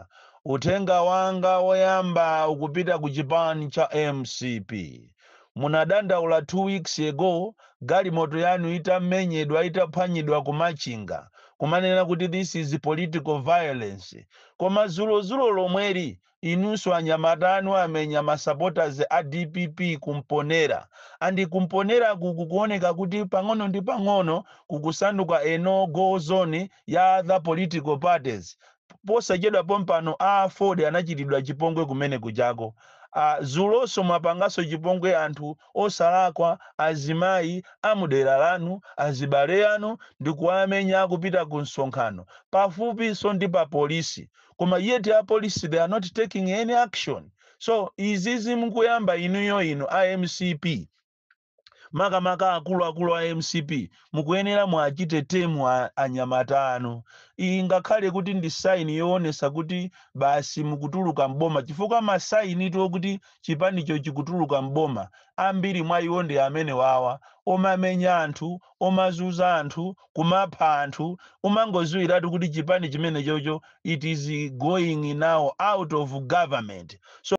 Chilima. Uthenga wanga woyamba ukupita ku chipani cha MCP. Munadandaula 2 weeks ago galimoto yanu itamenyedwa, itaphwanyidwa ku Machinga, kumanena kuti this is political violence. Koma zulozulo lomweli inunso anyamata anu amenya ma supporters a DPP kumponera, and kumponera kuku kuoneka kuti pang'ono ndi pang'ono kukusanduka a no go zone ya other political parties. Posachedwa pompano a Ford anachitidwa chipongwe kumene kuchako. Zulonso mwapanganso chipongwe anthu osalakwa, azimayi amudera lanu, azibale anu, ndikuwamenya akupita ku msonkhano pafupiso ndi pa polisi. Koma yet apolisi, they are not taking any action. So izizi mukuyamba inuyo, inu a MCP, makamaka akuluakulu a MCP, mukuyenera mwachite tame anyamata anu. Iyi ngakhale kuti ndi sign yoonesa kuti basi mukutuluka mboma, chifukwa ma sign to kuti chipanicho chikutuluka mboma, ambiri mwa iwo ndi amene wawa omamenya anthu, omazuza anthu, kumapha anthu. Umangoziwiratu kuti chipani chimene chocho, it is going now out of government. So